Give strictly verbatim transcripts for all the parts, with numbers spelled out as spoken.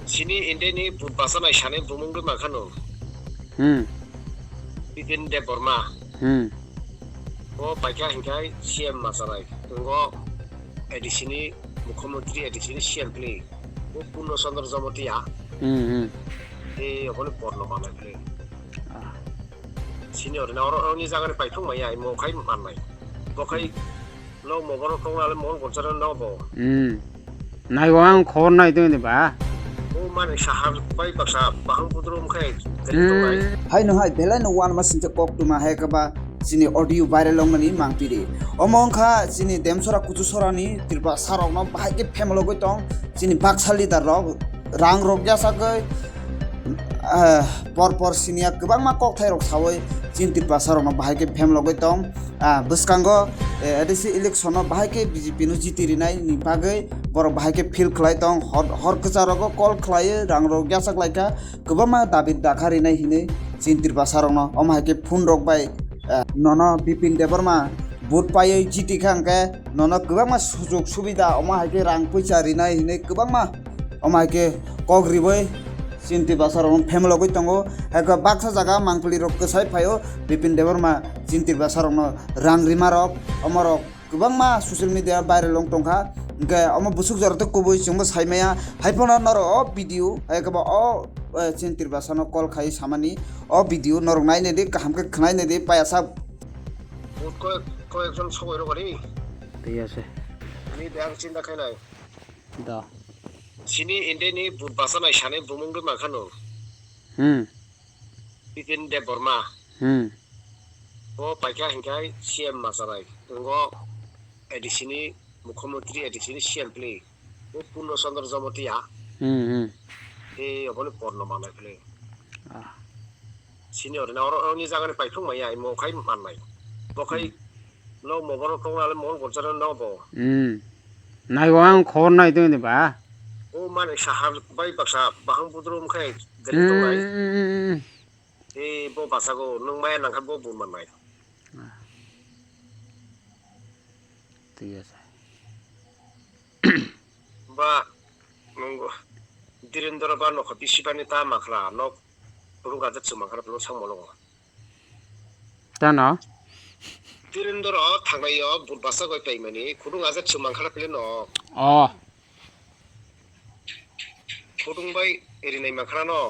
Chini India ni but bachanai sani bumung rwma khano. Hmm. Bipin Debbarma. Hmm. Bo paikha hinkhai C M machanai. Tongo A D C ni Mukhyamantri, A D C ni C M pli. Bo Purno Chandra Jamatia. Hmm, hmm. Tei oboni porno manai pli. Ah. Senior na oro, oroni jagani paithung maya, imo khai mannai. Bo khai no mo bono tongna le mon gonchara no bo. Hmm. Naigo ang khobor nai tong ba. O mani sahar bai baksa bahang pudrum khai tong nai. Hmm. Hai no hai belai no wan ma sinte kok tuma hai ka ba chini audio viral ong mani mang piri. Omo wngkha chini Demsora Kuchusora ni Tripura sarok no bahai ke phemlogoi tong chini baksa leader rok rang rok yasagoi, ah, por por siniya kwbangma kokthai rok sawi chini Tripura sarok no bahai ke phemlogoi tong. Ah, bwskango, eh, A D C election no bahai khe B J P no jiti rinai ni bagwi borok bahai khe feel khlai tong, hor, hor kwcharo go call khlai, rang rok yachak lai kha, kwbangma dabi dakha rinai hinwi chini Tripura sarok no omo hai khe phone rok bai, eh, nono Bipin Debbarma vote paiwi jiti kha hwnkhe nono kwbangma sujok subida omo hai khe rang puisa rinai hinwi kwbangma omo hai khe kok riwi chini Tripura sarok no phemlogwi tongo, hai khe baksa jaga mangpili rok kwsai phaio Bipin Debbarma chini Tripura sarok no rang rima rok, omo rok kwbangma social media viral wng tongkha, hwnkhe omo busuk jora tei kubui chwngbo saimaya, hai phano norok o video, hai khe bo o, eh, chini Tripura sano call khai samani, o video norok nainai di, kaham khe khwnainai di, payasa. Vote কয়েক কয়েকজন সবাই রোগারি ঠিক আছে। Ni de ang chinta khainai. Da. Chini India ni but bachanai sani bumung rwma khano. Hmm. Bipin Debbarma. Hmm. Bo paikha hinkhai C M machanai. Tongo A D C ni Mukhyamantri, A D C ni C M pli. Bo Purno Chandra Jamatia. Hmm, hmm. Tei oboni porno manai pli. Ah. Senior na oro, oroni jagani paithung maya, imo khai mannai. Bo khai no mo bono tongna le mon gonchara no bo. Hmm. Naigo ang khobor nai tong ba. O mani sahar bai baksa bahang pudrum khai Hmm, tong nai. Hmm, hmm, hmm. Tei bo basago nwng maya nangkha bo bun mannai. Ah. Thik ase. Ba nwng Direndra ba nokha bisi bani ta makhla nok rung aja chuma khara pelo sang molo. Tano? Direndra thangnai yo but basa goi paimani khurung aja chuma khara pele no. Oh. Khudung bai rinai makhra no.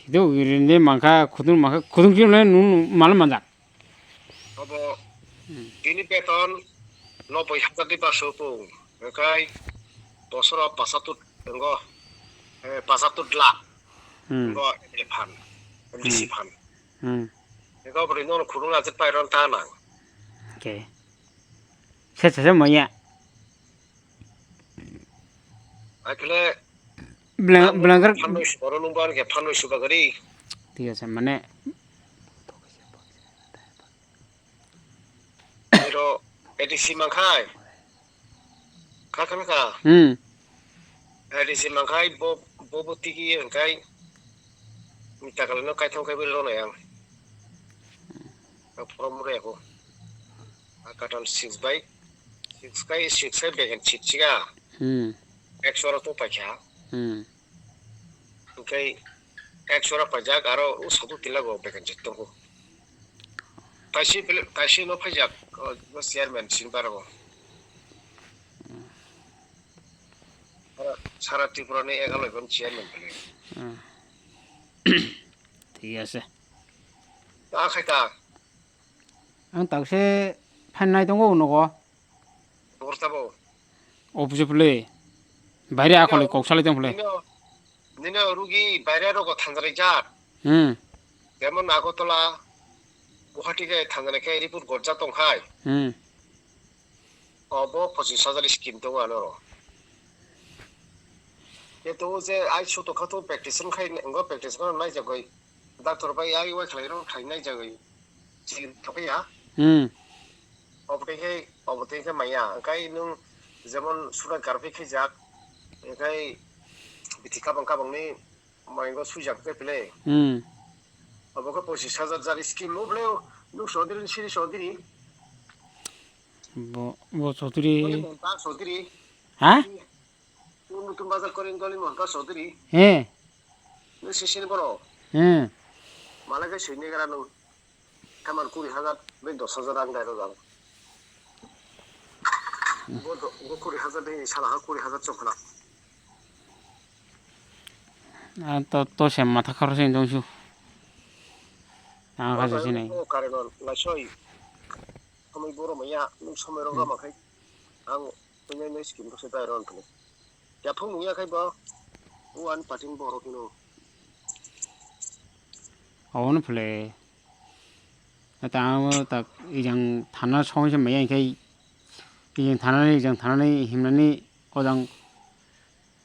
Hido rinai mankha, khudung mankha, khudung khe le nun mal manjak. Obo Hmm. bini beton noboi hajar di baso pung. Ekai bosoro pasatur engo, eh, pasatur lakh Hmm. engo M L A phan, M D C Hmm. phan. Hmm. Engo bri no khudung aja pairon ta nang. Okay. Se se se moya. Akhle Blank, blanket. Phanoi subaro nungbo ani khe phanoi subagari. Thik ase, mane. Ero A D C mangkhai. Kha kha kha. Hmm. A D C mangkhai bo, bo, bo tiki hwnkhe. Mita kalai no kaitham khai bwrwi rw nai ang. Ang phorom rw ya kho. Ang katal six by six khai, six khai beken chit chiga. Hmm. Ek sora to paikha. Hmm. Hwnkhe ek sora paijak aro o soto tila go beken chit tongo. Taisi pele, taisi no phaijak, o, o chairman sini baro. Sara, sara Tripura ni egaloi bon chairman pele. Hmm. Thik ase. Ta khai ta. Ang takse phan nai tongo nogo. Bor tabo. Office pele. Baire akole kok salai tong pele. Nino, nino rugi baire rogo thanjari jat. Hmm. Jemon Agartala, Guwahati ke thanjari ke report gorja tong khai. Hmm. Obo pochis hajar scheme tongo ano ro. Keto je ai suto khato practice khai ngo practice khai nai jagoi. Doctor bai ai wai khlai ro khai nai jagoi. Chini thapya. Hmm. Obotei khe, obotei khe maya. Engkai nwng jemon sudan karphi khaijak. Engkai bithi kabang kabangni maingo suijak khe pele. Hmm. Obo khe pochis hajar jari scheme mo bole nwng sodiri siri sodiri. Bo, bo sodiri. Bole monta sodiri. Ha? Nutun bazar Korean Doli Mohanka Chaudhary. He. Nung sisini borok. He. Malai khe sui negra nung. Thaman kuri hajar, bai dos hajar rang dai rojak. Bo do, bo kuri hajar dei sala ha kuri hajar chok khna. Ah, to, to se matha khoro se dong su. Ang kha se sinai. Karon lai soi. Samai boro maya, nung samai rok rama khai. Ang punya nai skim to se dai ron phne. Yaphang nungya khai bo, o ani pating borok hino. Obono phwle. Tamo tak ijang thana song se maya khai. Ijang thana ni, ijang thana ni himnani ojang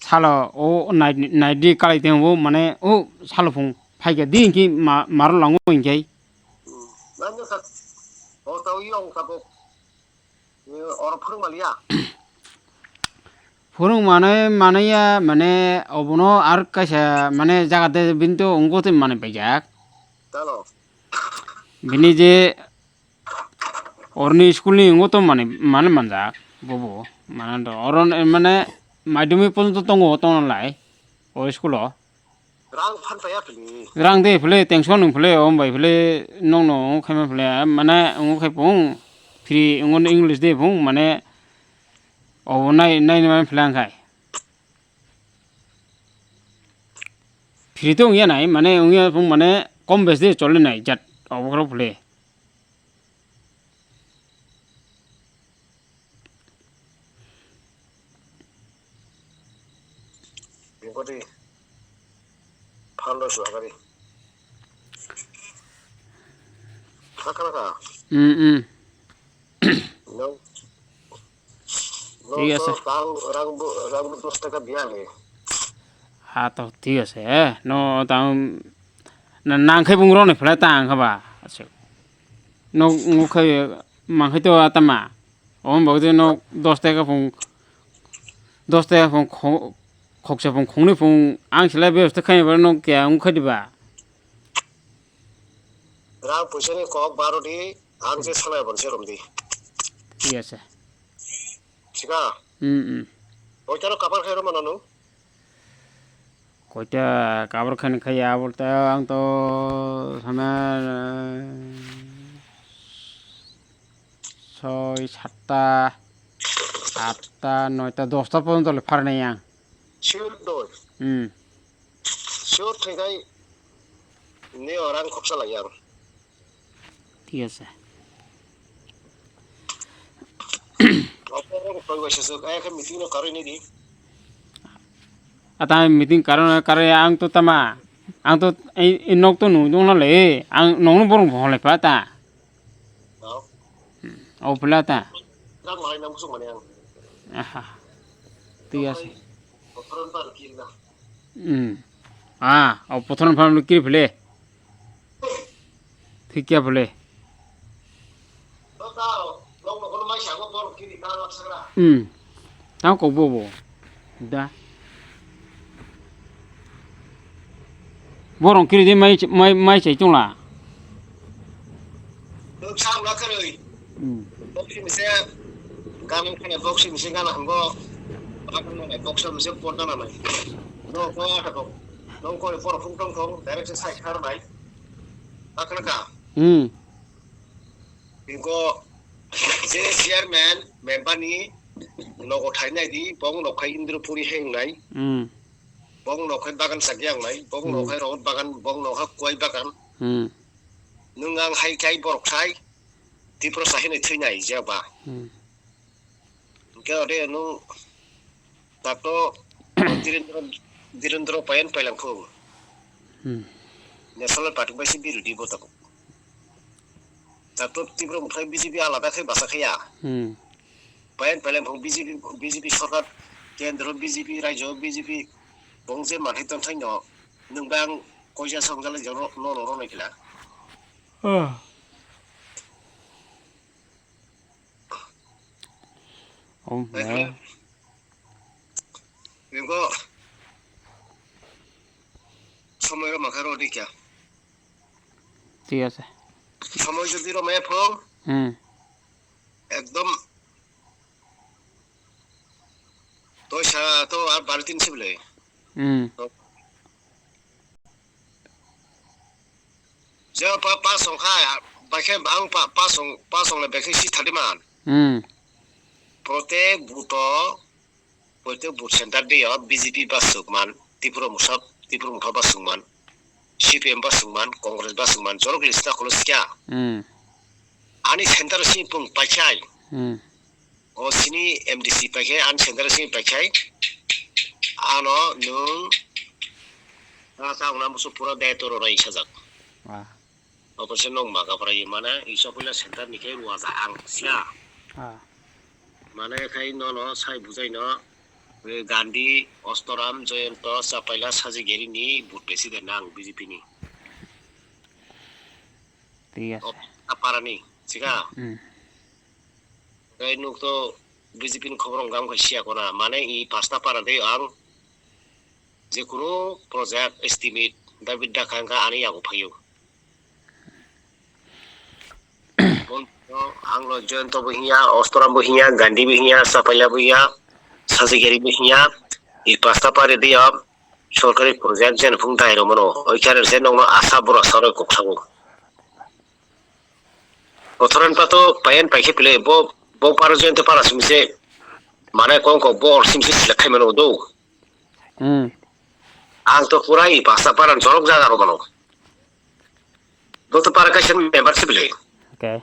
salo o nai, nai di kalai teng bo mane o salo phung phaikya di hinki ma, maro lango hinkai. Hmm. Nang sa, o tau yong sa bo. Oro phwrwng maliya. Phwrwng manwi manaya mane obono ar kaisa mane jaga de bini to wngwi twi manwi paijak. Talo. Bini je oroni school ni wngwi to manwi manwi manjak bobo mane do oro mane madhyamik porjonto tongo tongnalai o school o. Rang phan paya phili. Rang de phile, tension wng phile, om bai phile, nong no wng khaima phile, mane wng khai pung, free wng no English de pung, mane obo nai, nai nai phile ang khai. Free to wng ya nai, mane wng ya pung, mane kom bes de chole nai, jat obo khoro phile. Bingkoti phandro suakari. Khakhra kha. Hmm, hmm. No. No, thik ase. To rang, rang, rang dos taka biya le. Ha to thik ase, eh. No, tang, na, nang khai bung roni phlai tang kha ba. Acha. No, ngu khai, mang khai to atama. Om bagde no dos taka phung, dos taka phung kho-, khoksa phung khongni phung ang silai bebosta khai ba no kya wng khai diba. Rang puisa ni kok baro di, ang je sanai bon se rom di. Thik ase. Thika? Hmm, hmm. Oi taro kabar khai ro mano no? Koita kabor khan khaiya bolte ang to sana soi, satta, atta, noita, dosta porjonto le pharnai ang. Sure doi. Hmm. Sure thaikai ne orang khoksa lai ang. Thik ase. Oporok koi bai sasuk, ayakhe meeting no karwi nini. Ata meeting karon karwi ang to tama. Ang to ei, ei nok to nung dong na le. Ang nong no borong bo le pa ta. Oh. O pula ta. Nang lai nang busuk mani ang. Aha. Thik ase. Oporok bar kil na. Hmm. Ah, o pothoron phan kiri phile. Thik ya phile. Hmm. Tang kok bo bo. Da. Borong kiri de mai, mai, mai chai chungla. Nwng sam na kwrwi. Hmm. Boxing se gana khane boxing se gana hango. Bakang nai boxing se porda na nai. No ko ata ko. No ko por phung tong tong direct se sai khar nai. Bakang ka. Hmm. Ingo je chairman member ni logo thai nai di bong nok khai Indrapuri heng nai. Hmm. Bong nok khai bagan sakya nai. Bong nok Hmm. khai rot bagan bong nok khai koi bagan. Hmm. Nwng ang hai khai borok sai, Tripura sa hinwi thwinai je ba. Hmm. Hwnkhe ode nwng tato Dhirendra, Dhirendra Payan Pailangkhung. Hmm. National Party bai se birodhi bo tabuk. Tato Tripura motha B J P alada khai basa khaya. Hmm. Payan Pailangkhung B J P, B J P sorkar, kendro B J P, rajyo B J P, bong je manthai tongthai no, nwng bang koisa song jala jang no, no, no, no, no, kila. Ah. Om, eh. Ningko somoi rok makha rw di kya? Thik ase. Somoi jodi rw maya phone. Hmm. Ekdom. To Oisa to ar bari tin sibile. Hmm. Je pa, pa song kha, bai khe ang pa, pa song, pa song le bai khe si thadi man. Hmm. Protek buto, protek but center de yo B J P ba suk man, Tipra Motha, Tipra Motha ba suk man, C P M ba suk man, Congress ba suk man, jorok lista kholo sikya. Hmm. Ani center si pung pai khai. Hmm. O sini M D C pai khe, ani center sini pai khai. Ano nung, ah, sa ungna musu pura de toro rai sajak. Wah. Obo se nong maga pora ye mana, isa puila center ni khe ruaja ang sia. Ah. Mane khai nono sai bujai no, eh, Gandhi, Ostoram, Jayanta, Chapaila, Sajigeri ni but besi de nang B J P ni. Thik ase. O, aparani, sika? Hmm. Tei nuk to B J P ni khobor wngkha wngkha siya kona, mane i pasta para de ang je kunu project estimate David Dakha wngkha ani yago phaio. Ang lo Jayanta bo hiya, Ostoram bo hiya, Gandhi bo hiya, Chapaila bo hiya, Sajigeri bo hiya, i pasta pare de ya, sorkari project jen phung dai romano, oi kare se nongno asa bura saroi kok sago. Othoran pa to payan paikhe pile bo, bo para joyante para simse, mane kong kok bo or simse select khai mano do. Hmm. Ang to pura i pasta para jorok jaga ro mano. Bo to para kaisa member sibile. Okay.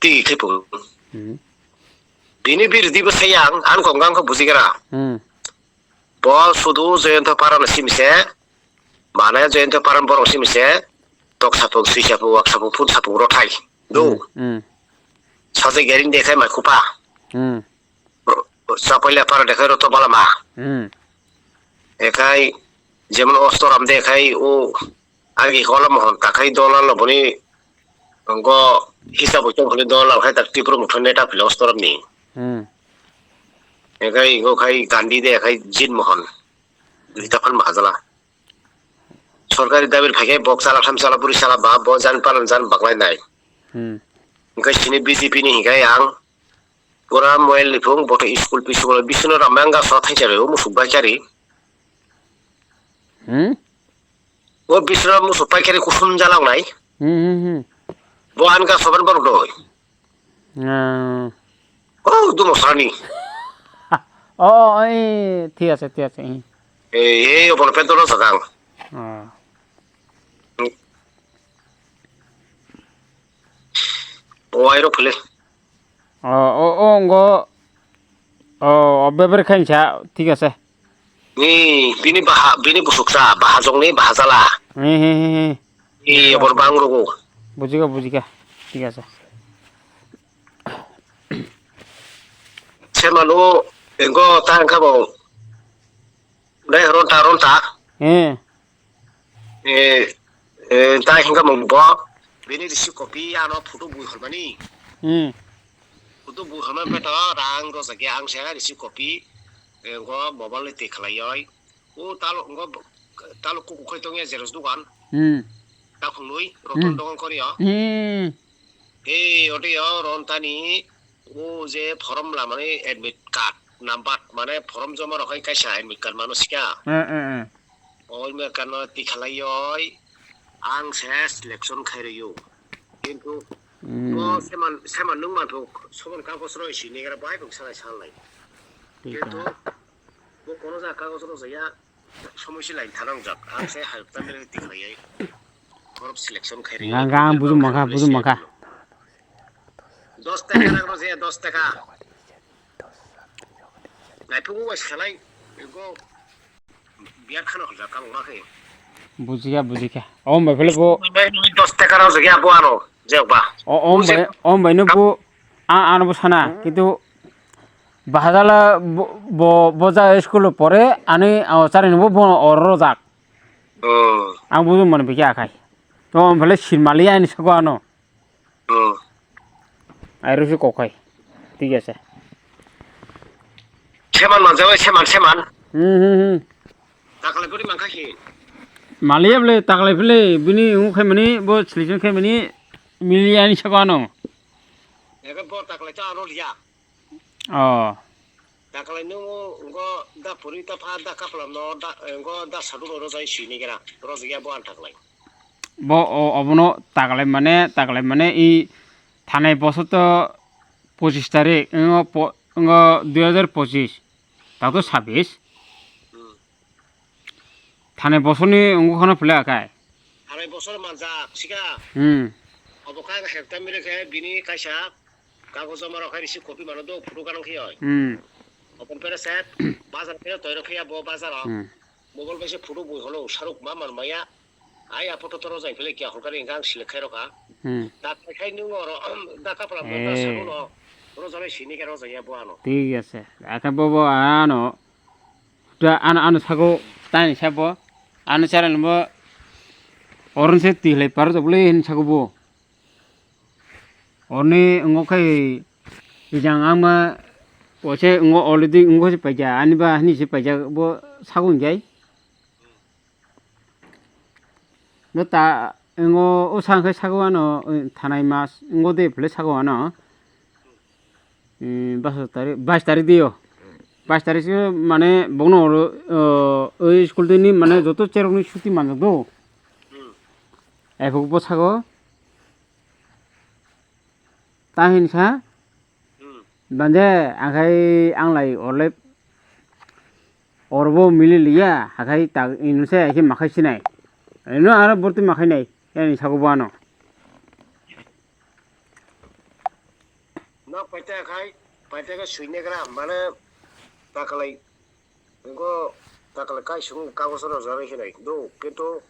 Ti khe pung. Hmm. Bini birdi bo sayang, ang kong gang kho bujigra. Hmm. Bo sudu Jayanta para no simse, mane Jayanta para borok simse, tok sapung, sui sapung, wak sapung, phun sapung rothai. Do. Hmm, hmm. Sajigeri ni dekhai mai khupa. Hmm. Chapaila para dekhai roto balama. Hmm. Ekhai, jemon Ostoram dekhai o, agi kola mohon takhai dola loboni, go hisab tong khali dola khai tak Tipra Motha neta pila Ostoram ni. Hmm. Ekhai, go khai Gandhi dekhai Jin Mohon. Duita phan mahajala. Sorkari dabi phaikhe bok chala tham chala buri chala ba bo jan palan jan baklai nai. Hmm. Hingkhe sini B J P ni hingkhe ang pura moel ni phung boto school pisukolo bisino ramyang ga so thaisa rw musuk bai kari. Hmm? O bisino musuk pai kari kusum jalak nai. Hmm, hmm, hmm. Bo an ga soban borok doi. Ah. Oh, dumo sani. Oh, oh, eh, thik ase, thik ase, eh. Eh, eh, obono pento no sakang. Ah. O airo phile. Oh, oh, oh, ngo. Oh, oh, beber khain sa, thik ase. Ni, bini baha, bini busuk sa, baha jong ni, baha jala. He, he, he, he. Ni, abor bang rogo. Bujika, bujika. Thik ase. Semano, engo, ta engka bo. Dai ronta, ronta. He. Eh, eh, ta engka mong bo. Bini risi kopi, ano photo bui hormani. Hmm. Kutu bukhama beto rang rojak ya ang se risi kopi, eh, go mobile ni tikhlai oi. O talo, go talo kuku khoi tong ya xerox dukan. Hmm. Ta khunui, roton Hmm. dogan kori ya. Hmm. Eh, ode ya, ron tani, o je form lamani admit card, number, mane form joma rohoi kaisa admit card mano sika. Eh, eh, eh. Oi me kano tikhlai oi, ang se selection khai rw. Kintu Hmm. bo seman, seman nung manthok, sobon kagos roi sini gara bai kok salai salai. Thik Kintu kha. Bo kono ja kagos roi ya, somoi si line thanang jak. Ang se hai tamil tikhlai ai. Korop selection khai rw. Nga, nga, ang buju mangkha, buju mangkha. Dos taka rang rw je, dos taka. Naiphung bai salai, go. Biar khana hojak kang ma khe. Bujikha, bujikha. Om bai phele bo. Dos taka rw je ya bo ano, je ba. O, om bai, om bai no bo, a, ano bo sana, kintu bahajala bo, bo, bo ja school pore, ani, o, chari no bo, bo oro jak. Oh. Ang buju mane bikha akhai. To om phele sinmali ani sako ano. Hmm. Airo se kokhai. Thik ase. Seman manjabai, seman, seman. Hmm, hmm, hmm. Taklai bwrwi mankha khe. Maliya bole, taklai bole, bini wng khaimani, bo selection khaimani, miliya ni sabo ano. Ego bo taklai to ano liya. Oh. Takalai nung ngo da puri ta pha da kaplam no da ngo da sadu no rojai sini kera. Rojai ya bo an takalai. Bo o obono takalai mane, takalai mane i thanai bosor to pochis tarik, ngo po-, ngo dui hajar pochis, ta to sabis. Hmm. Thanai bosorni wngkha no phle akai. Arai bosor manjak sika. Hmm. Obo kha hekta mire khe bini kaisa kagojo maro khai risi kopi mano do photo kanang khe oi. Hmm. Open pere set bazar khe toiro khe bo bazar o. Hmm. Mobile bai se photo bui holo saruk ma man maya. Ai apo to toro jai phele kya holkari gang sile khairo ka. Hmm. Da khai khai nung oro da kapra mo da Eh. Sabu no. Oro jai sini khe ro jai ya bo ano. Thik ase. Akha bo bo ano. Da ano, ano sago, tani sabo, ano chara lombo, oron se tihlai paro jabole hin sago bo. Orni ngo khai ijang ama, ose ngo already ngo se paija, ani ba hani se paija bo sago hinjai. No ta, ngo o sang khai sago ano, thanai mas, ngo de phle sago ano. Eh, bais tarik, bais tarik dio. Bais tarik se mane bono oro, o, oi school tini mane joto cherokni chuti manjak do. Hmm. Ephuk bwskango ta hinsa. Hmm. Bande, angkhai anglai orle orbo mili liya, hakhai tak inse, haikhe makhai sinai. Eno aro borti makhai nai, yani sago bano. Nok paita khai, paita khe suine gra, mane takalai, ngo takalai kai sung kago soro jare hinai. Do, kintu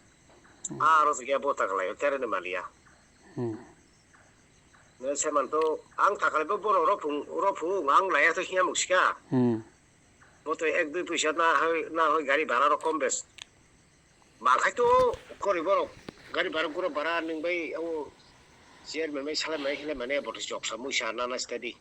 aro se bo takalai, tere ne malia. Hmm. Ne seman to, ang takalai bo bono ro phung, ro phung, ang laya to hiya muksika. Hmm. Bo to ek dui puisa na hoi, na hoi gari bhara ro kom bes. Bangkhai to kori borok gari bara gura bara nung bai o chairman bai salai mai khilai mane bo to choksa muisa nana study.